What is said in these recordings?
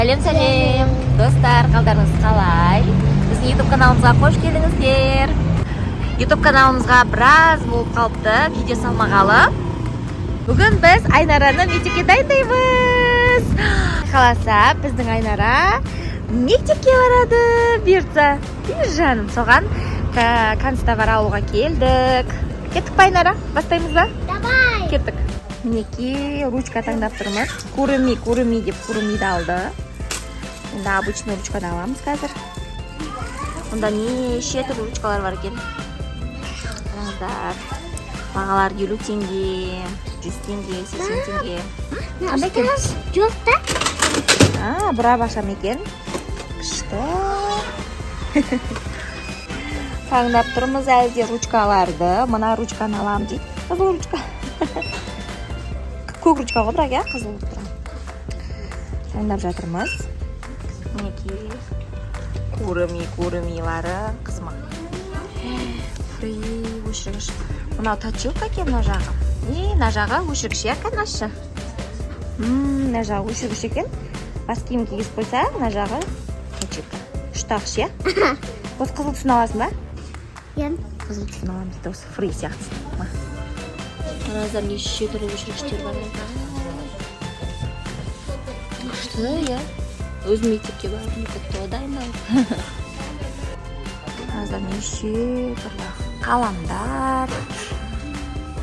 Сәлем, сәлем, достар, қалдарыңыз қалай? Біздің YouTube каналымызға қош келдіңіздер. YouTube каналымызға біраз болып қалыпты видео салмағалы. Бүгін біз Айнараны мектепке дайындаймыз. Қаласа, біздің Айнара мектепке барады, бұйыртса. Үй, жаным, соған канцтовар алуға келдік. Кеттік па, Айнара? Бастаймыз ба? Давай. Кеттік. Мінекей, ручка таңдап тұрмыз. Курими, Курими деп Курумиді алды. Енді обычный ручканы аламыз қазір. Онда неше түрлі ручкалар бар екен. Қараңыздар. Бағалары 50 теңге, 100 теңге, 80 теңге. Қандай екен? Жоқ та? А, бұрап ашам екен. Күшті. Таңдап тұрмыз әлі де ручкаларды. Мына ручканы аламын дейді. Қызыл ручка. Көк ручка ғой бірақ, иә, қызыл болып тұрған. Таңдап жатырмыз. Мінекей. Курими, Курумилары қызыма. Фри өшіргіш. Мынау точилка екен мына жағы. И мына жағы өшіргіш, иә, қанашшы. Мына жағы өшіргіш екен. Бас киім кигізіп қойса, мына жағы точилка. Үш иә? Осы қызыл түсін аласың ба? Иә. Қызыл түсін аламыз дейді, осы фри сияқтысын. Ма. Қараңыздар, неше түрлі өшіргіштер бар екен. Күшті, иә? Өзім мектепке барғым кетті ғой дайындалып. Қараңыздар, неше түрлі қаламдар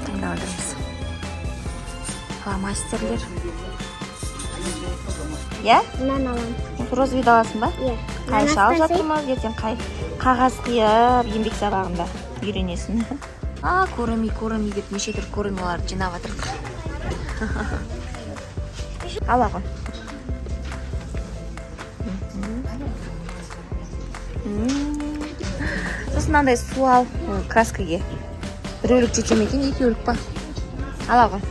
таңдап жатырмыз. Фломастерлер. Иә? Мынаны аламын. Осы розовыйды аласың ба? Иә. Қайшы алып жатырмыз, ертең қай қағаз қиып, еңбек сабағында үйренесің. А, Курими, Курими деп неше түрлі Курумиларды жинап жатырмық. Ала ғой. Сосын мынандай су ал, краскаге. Біреулік жете ме екен, екеулік па? Ала ғой.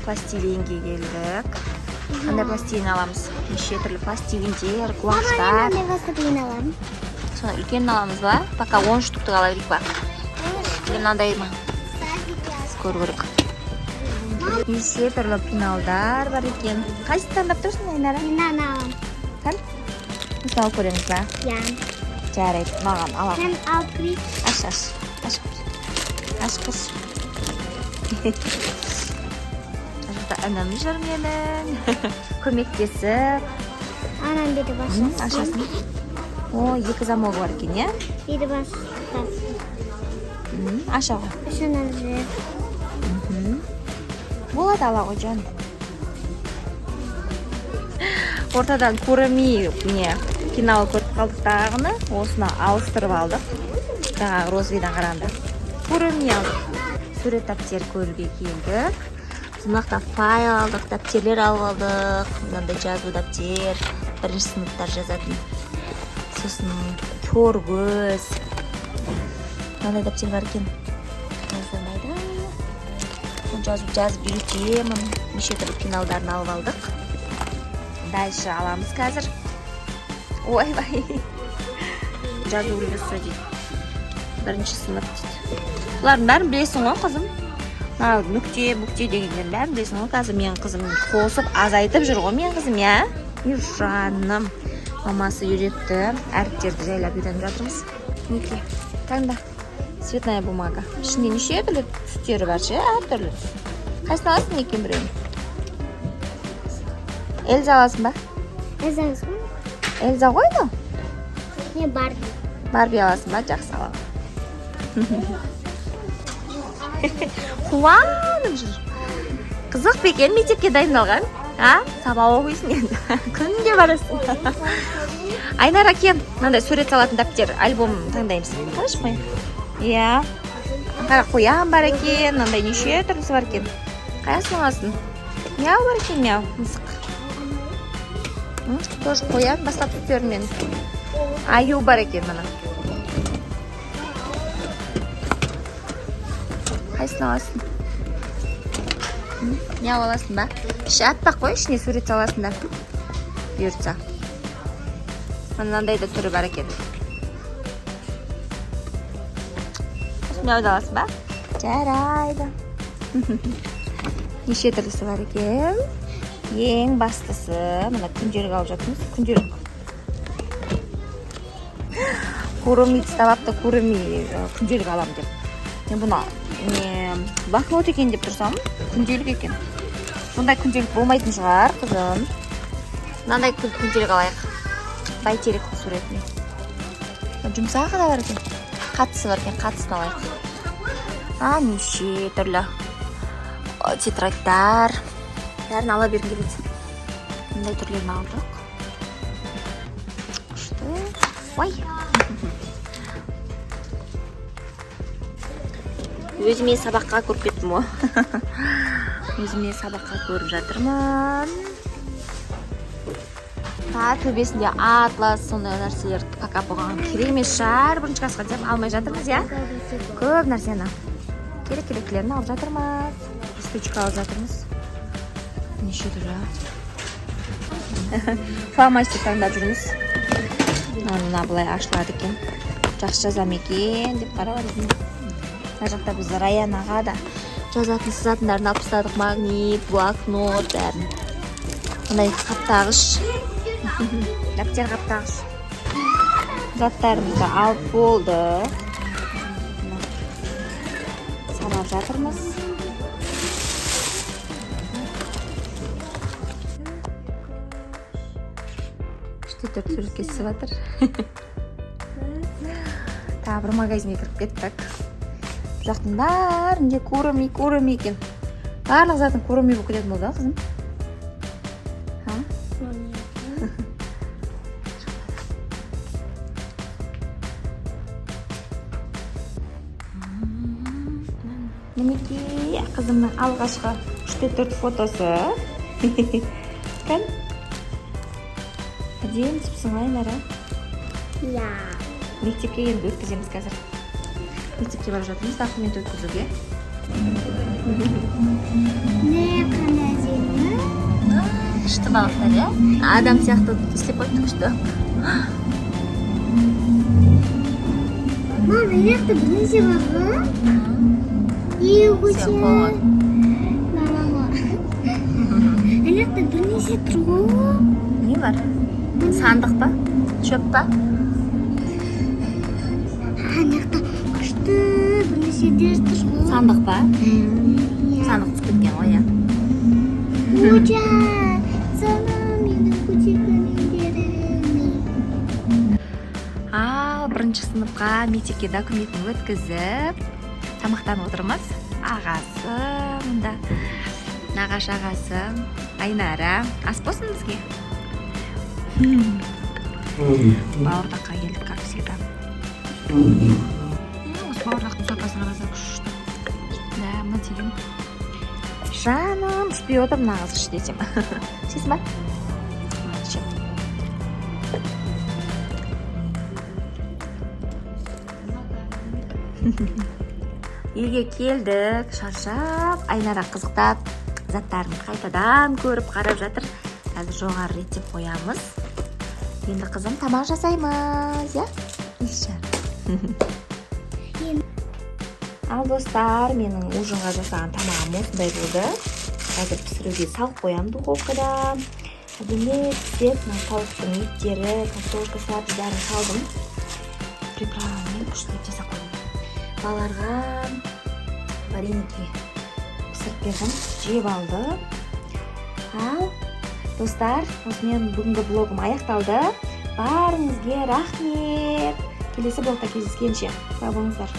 Пластилинге келдік. Қандай пластилин аламыз? Неше түрлі пластилиндер, гуаштар. Мынандай пластилин аламын. Соны үлкенін аламыз ба? Пока 10 штуктық ала берейік па? Или мынандай ма? Көру керек. Неше түрлі пеналдар бар екен. Қайсысын таңдап тұрсың, Айнара? Мынаны аламын. Кән? Осыны алып көреміз ба? Иә. Жарайды, маған ала ғой. Сен алып кірейік. Аш, аш. Аш, аш, қыз. Мына жақта інім жүр менің. Көмектесіп. Ананы бүйтіп ашасың. Ашасың. О, екі замогы бар екен, иә? Бүйтіп ашасың. Аша ғой. Ішінен жүр. Болады, ала ғой, жаным. Ортадан Курими не пенал көріп қалдық тағыны. Осыны ауыстырып алдық. Жаңағы розовыйдан қарағанда. Курими алдық. Сурет дәптер көруге келдік. Біз мына жақта файл алдық, дәптерлер алып алдық. Мынандай жазу дәптер, бірінші сыныптар жазатын. Сосын тор көз. Мынандай дәптер бар екен. Ұнайды. Соны жазып жазып үйретемін. Неше түрлі пеналдарын алып алдық. Дальше аламыз қазір. Ойбай. Жазу үлгісі дейді. Бірінші сынып дейді. Бұлардың бәрін білесің ғой, қызым. Мына нүкте, бүкте дегендердің бәрін білесің ғой. Қазір менің қызым қосып азайтып жүр ғой, менің қызым, иә? Үй, жаным. Мамасы үйретті. Әріптерді жайлап үйреніп жатырмыз. Мінекей, таңда. Цветная бумага. Ішінде неше түрлі түстері бар ше, әртүрлі түс. Қайсысын аласың екен біреуін? Эльза аласың ба? Эльза емес қой. Эльза ғой мынау. Не, Барби. Барби аласың ба? Жақсы, аламын. Қуанып жүр. Қызық па екен мектепке дайындалған? А? Сабақ оқисың енді. Күнде барасың. Айнара, кел. Мынандай сурет салатын дәптер, альбом таңдаймыз. Қарашы қоян. Иә. Қара, қоян бар екен, мынандай неше түрлісі бар екен. Қайсысын аласың? Мяу бар екен, мяу, мысық. Тоже қоян, басқа түстермен. Аю бар екен мына. Қайсысын аласың? Мяу аласың ба? Іші аппақ қой, ішіне сурет саласың да. Бұйыртса. Мынандай да түрі бар екен. Осы мяуды аласың ба? Жарайды. Неше түрлісі бар екен? Ең бастысы мына күнделік алып жатырмыз. Күнделік. Куроми тастап алыпты, Куроми күнделік алам деп. Мен бұны не блокнот екен деп тұрсам, күнделік екен. Бұндай күнделік болмайтын шығар, қызым. Мынандай күнделік алайық. Бәйтеректің суретін. Жұмсағы да бар екен. Қаттысы бар екен, қаттысын алайық. А, неше түрлі тетрадьтар. Бәрін ала бергім келеді. Мындай түрлерін алдық. Күшті. Ой. Өзіме сабаққа көріп кеттім ғой. Өзіме сабаққа көріп жатырмын. Та төбесінде атлас, сондай нәрселер пока бұған керек емес шығар, бірінші классқа деп алмай жатырмыз, иә? Көп нәрсені. Керек-керектілерін алып жатырмыз. Листочка алып жатырмыз. Неше түрлі. Фломастер таңдап жүрміз. Мына былай ашылады екен. Жақсы жазам екен деп қарап жатырмын. Мына жақта біз Раянаға да жазатын сызатындарын алып тастадық. Магнит, блокнот, бәрін. Мындай қаптағыш. Дәптер қаптағыш. Заттарымызды алып болды. Санап жатырмыз. Үште төрт суретке түсіп жатыр. Тағы бір магазинге кіріп кеттік. Бұл жақтың бәрінде Куроми, Куроми екен. Барлық затың Куроми болып кететін болды, қызым. Ха? Мінекей, қызымның алғашқы үште төрт фотосы. Кән? Әдемі түсіпсің ғой, Айнара. Иә. Мектепке енді өткіземіз қазір. Мектепке бара жатырмыз документ өткізуге. Не қандай әдемі? Күшті балықтар, иә? Адам сияқты істеп қойыпты күшті. Мама, мына жақта бірнеше бар ғой. Е, Сен қолыңа. Мама, мына жақта бірнеше тұр ғой. Не бар? Сандық па? Шөп па? Ана жақта күшті бірнеше тұр ғой. Сандық па? Иә. Сандық түсіп кеткен ғой, иә. Куча, жаным менің кучикамендерім. Ал бірінші сыныпқа мектепке документін өткізіп, тамақтанып отырмыз. Ағасы мында, нағашы ағасы Айнара. Ас болсын бізге. Бауырдаққа келдік, как всегда. Осы бауырдақтың сорпасын қараса күшті. Дәмі деген. Жаным, ішпей отыр мына қыз, іш десем. Ішесің ба? Ішемін. Үйге келдік, шаршап, Айнара қызықтап, заттарын қайтадан көріп қарап жатыр. Қазір жоғары реттеп қоямыз. Енді қызым тамақ жасаймыз, иә? Иша. Ал достар, менің ужинға жасаған тамағым осындай болды. Қазір пісіруге салып қоямын духовкада. Әдемі піседі. Мына тауықтың еттері, картошка, сәбіз бәрін салдым. Приправамен күштілеп жасап қойдым. Балаларға вареники пісіріп бердім, жеп алды. Ал достар, осымен бүгінгі блогым аяқталды. Бәріңізге рахмет. Келесі блогта кездескенше. Сау болыңыздар.